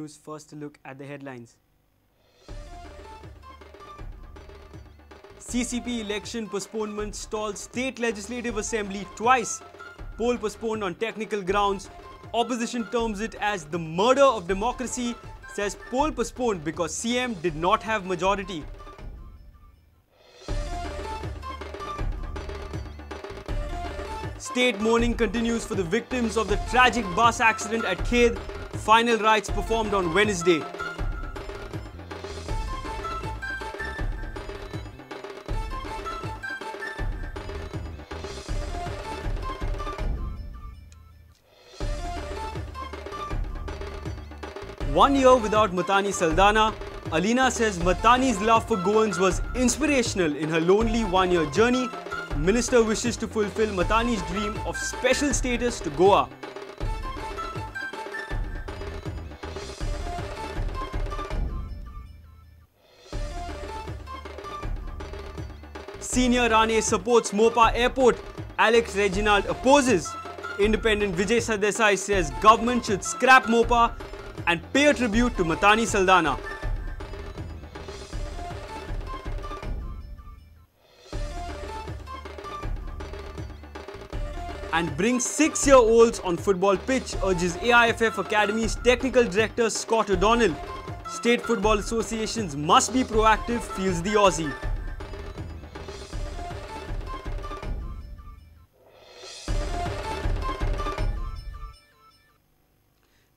news. First, a look at the headlines. CCP election postponement stalls State Legislative Assembly twice. Poll postponed on technical grounds. Opposition terms it as the murder of democracy, says poll postponed because CM did not have majority. State mourning continues for the victims of the tragic bus accident at Khed. Final rites performed on Wednesday. One year without Matanhy Saldanha, Alina says Matanhy's love for Goans was inspirational in her lonely one-year journey. Minister wishes to fulfill Matanhy's dream of special status to Goa. Senior Rane supports Mopa Airport. Alex Reginald opposes. Independent Vijay Sardesai says government should scrap Mopa and pay a tribute to Matanhy Saldanha. And bring 6-year-olds on football pitch, urges AIFF Academy's technical director Scott O'Donnell. State football associations must be proactive, feels the Aussie.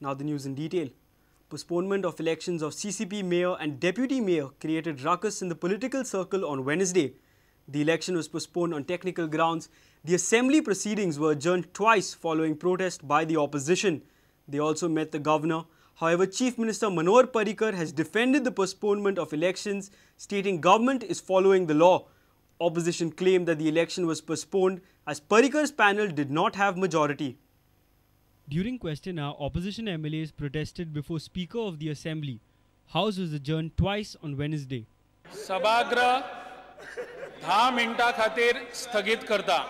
Now the news in detail. Postponement of elections of CCP mayor and deputy mayor created ruckus in the political circle on Wednesday. The election was postponed on technical grounds. The assembly proceedings were adjourned twice following protest by the opposition. They also met the governor. However, Chief Minister Manohar Parrikar has defended the postponement of elections, stating government is following the law. Opposition claimed that the election was postponed as Parrikar's panel did not have majority. During question hour, opposition MLAs protested before Speaker of the Assembly. House was adjourned twice on Wednesday. सभागृह 10 मिनटां खातीर स्थगीत करता.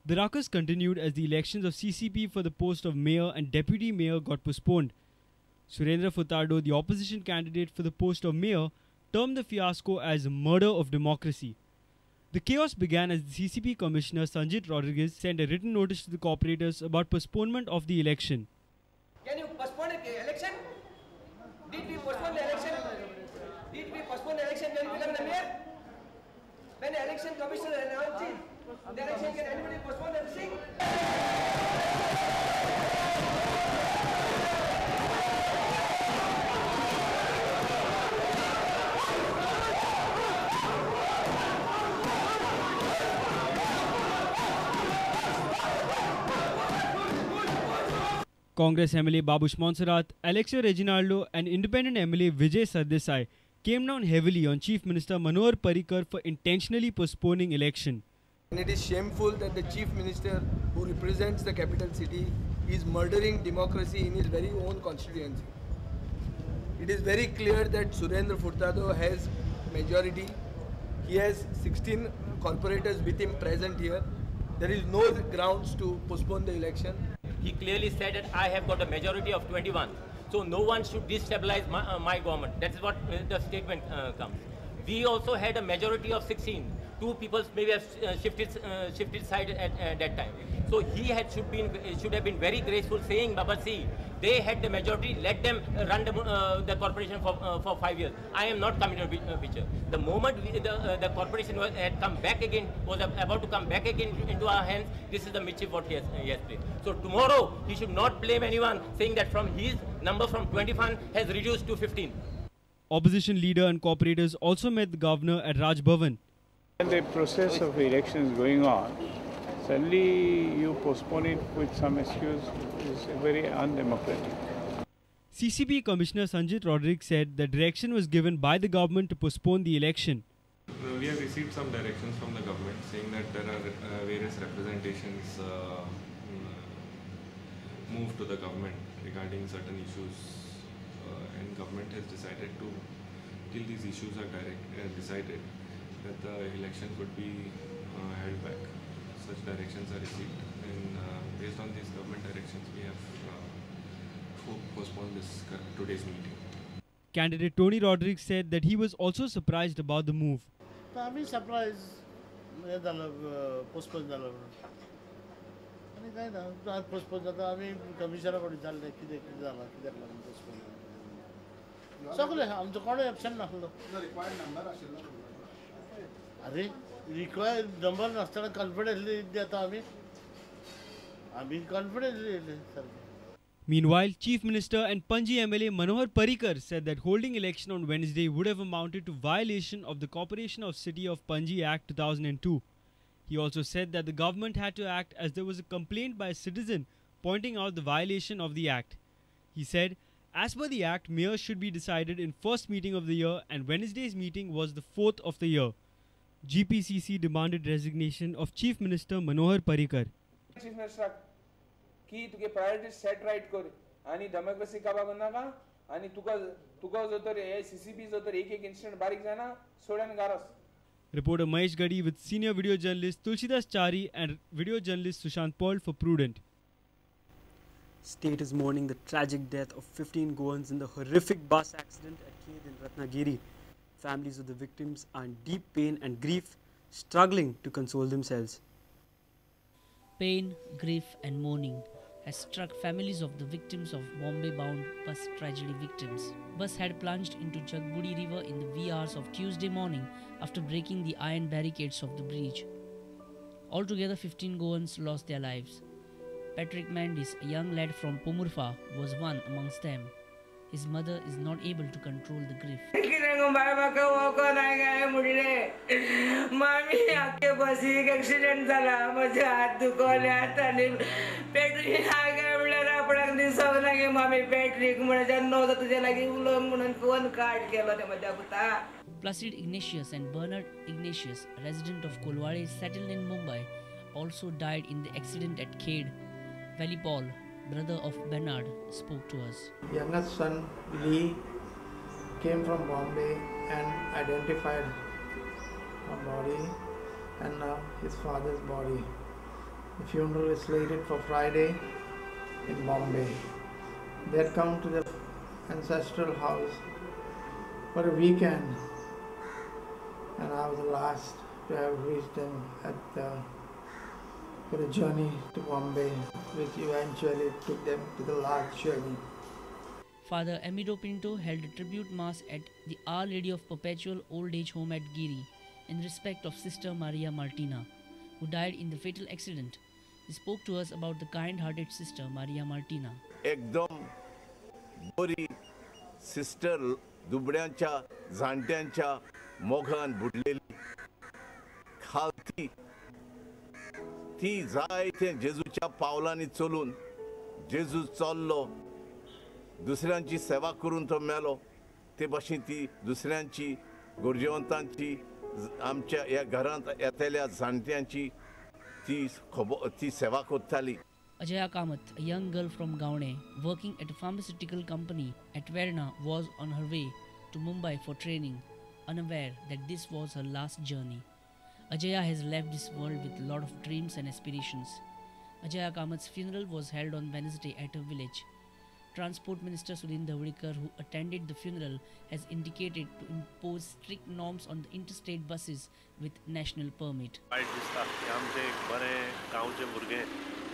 The ruckus continued as the elections of CCP for the post of mayor and deputy mayor got postponed. Surendra Furtado, the opposition candidate for the post of mayor, termed the fiasco as murder of democracy. The chaos began as the CCP Commissioner Sanjit Rodriguez sent a written notice to the corporators about postponement of the election. Can you postpone the election? Did we postpone the election? Did we postpone the election when we become the mayor? When the election commissioner announced it, the election, can anybody postpone the thing? Congress MLA Babush Monserrat, Alexio Reginaldo and Independent MLA Vijay Sardesai came down heavily on Chief Minister Manohar Parrikar for intentionally postponing election. And it is shameful that the Chief Minister who represents the capital city is murdering democracy in his very own constituency. It is very clear that Surendra Furtado has majority. He has 16 corporators with him present here. There is no grounds to postpone the election. He clearly said that I have got a majority of 21. So no one should destabilize my government. That is what the statement comes. We also had a majority of 16. Two people maybe have shifted side at that time. So he should have been very graceful, saying, Baba, see, they had the majority, let them run the corporation for 5 years. I am not coming to the picture. The moment the corporation had come back again, was about to come back again into our hands, this is the mischief what he has played. So tomorrow, he should not blame anyone, saying that from his number from 21 has reduced to 15. Opposition leader and corporators also met the governor at Raj Bhavan. When the process of election is going on, suddenly you postpone it with some excuse is very undemocratic. CCP Commissioner Sanjit Rodriguez said the direction was given by the government to postpone the election. We have received some directions from the government saying that there are various representations moved to the government regarding certain issues, and government has decided to, till these issues are decided, that the election could be held back. Such directions are received, and Based on these government directions, we have postponed this today's meeting. Candidate Tony Rodrigues said that he was also surprised about the move. आमी surprise हें जालो, postpone जालो म्हणून. आनी कांय ना, postpone जाता. आमी कमिशनरा कडेन विचारलें कितें कितें जालां, कित्याक लागून पोस्टपोन जालें. सगळें आमचो कोणूय एबसेंट नासलो. अरे रिक्वायर्ड नंबर नासतना कॉन्फिडन्सली दिता आमी, आमी कॉन्फिडन्सली येयले सारकें. Meanwhile, Chief Minister and Panji MLA Manohar Parrikar said that holding election on Wednesday would have amounted to violation of the Corporation of City of Panji Act 2002. He also said that the government had to act as there was a complaint by a citizen pointing out the violation of the act. He said, as per the act, mayors should be decided in first meeting of the year and Wednesday's meeting was the fourth of the year. GPCC demanded resignation of Chief Minister Manohar Parrikar. Chief Minister की तुगे priority set right कर आनी democracy काबार नाका आनी तुका तुका जो तर हे सीसीबी जो तर एक एक इन्सिडंट बारीक जायना सोड आनी गारस. Reporter Mahesh Gadi with senior video journalist Tulsidas Chari and video journalist Sushant Paul for Prudent. State is mourning the tragic death of 15 Goans in the horrific bus accident at Khed in Ratnagiri. Families of the victims are in deep pain and grief, struggling to console themselves. Pain, grief and mourning has struck families of the victims of Bombay-bound bus tragedy victims. Bus had plunged into Jagbudi River in the wee hours of Tuesday morning after breaking the iron barricades of the bridge. Altogether, 15 Goans lost their lives. Patrick Mandis, a young lad from Pomurfa, was one amongst them. His mother is not able to control the grief. Placid Ignatius and Bernard Ignatius, resident of Kolwale, settled in Mumbai, also died in the accident at Khed. Valley Paul, brother of Bernard, spoke to us. Youngest son Lee came from Bombay and identified her body and now his father's body. The funeral is slated for Friday in Bombay. They had come to the ancestral house for a weekend, and I was the last to have reached them at the for a journey to Bombay, which eventually took them to the last journey. Father Amido Pinto held a tribute mass at the Our Lady of Perpetual Old Age Home at Giri in respect of Sister Maria Martina, who died in the fatal accident. He spoke to us about the kind-hearted Sister Maria Martina. एकदम बरी sister दुबड्यांच्या जाणट्यांच्या मोगान बुडलेली खालती ती जायते जेजूच्या पावलांनी चलून जेजू चल्लो, दुसऱ्यांची सेवा करून तो मेलो. ते भाशेन ती दुसऱ्यांची गरजेवंतांची आमच्या ह्या घरांत येतल्या जाणट्यांची ती खबर ती सेवा करताली. Ajaya Kamath, a young girl from Gaone, working at a pharmaceutical company at Verna, was on her way to Mumbai for training, unaware that this was her last journey. Ajaya has left this world with a lot of dreams and aspirations. Ajaya Kamath's funeral was held on Wednesday at her village. Transport Minister Sudin Dhavalikar, who attended the funeral, has indicated to impose strict norms on the interstate buses with national permit. वायट दिसता की आमचे एक बरें गांवचे भुरगे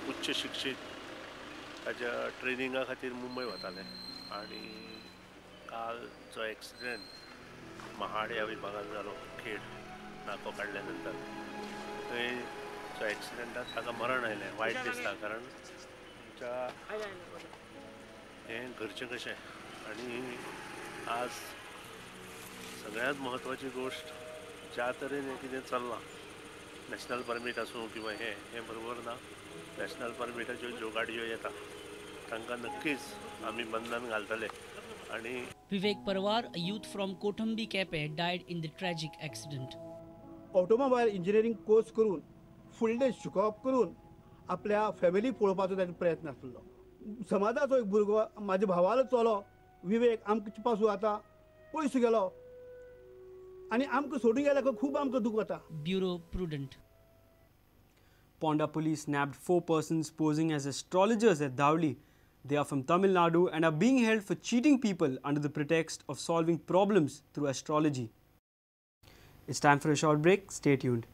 उच्च शिक्षीत ताच्या ट्रेनिंगा खातीर मुंबय वताले आनी काल जो एक्सिडेंट महाड ह्या विभागांत जालो, खेड नाको काडल्या नंतर थंय जो एक्सिडेंटात ताका मरण आयलें. वायट दिसता कारण आमच्या हें घरचें कशें. आनी आज सगळ्यांत म्हत्वाची गोश्ट ज्या तरेन हें कितें चल्लां, नॅशनल परमीट आसूं किंवा हें हें बरोबर ना. नॅशनल परमिटाच्यो ज्यो गाडयो येता तांकां नक्कीच आमी बंधन घालतले. आनी Vivek Parwar, a youth from Kothambi Kepe, died in the tragic accident. Automobile engineering course करून फुडलें शिकोवप करून आपल्या फॅमिली पळोवपाचो ताजो प्रयत्न आसलो. समाजाचो एक भुरगो म्हाज्या भावालो चलो विवेक आमकां पासून आतां पयस गेलो आनी आमकां सोडून गेल्यार खूब आमकां दूख वता. Bureau Prudent. Ponda police nabbed 4 persons posing as astrologers at Dauli. They are from Tamil Nadu and are being held for cheating people under the pretext of solving problems through astrology. It's time for a short break. Stay tuned.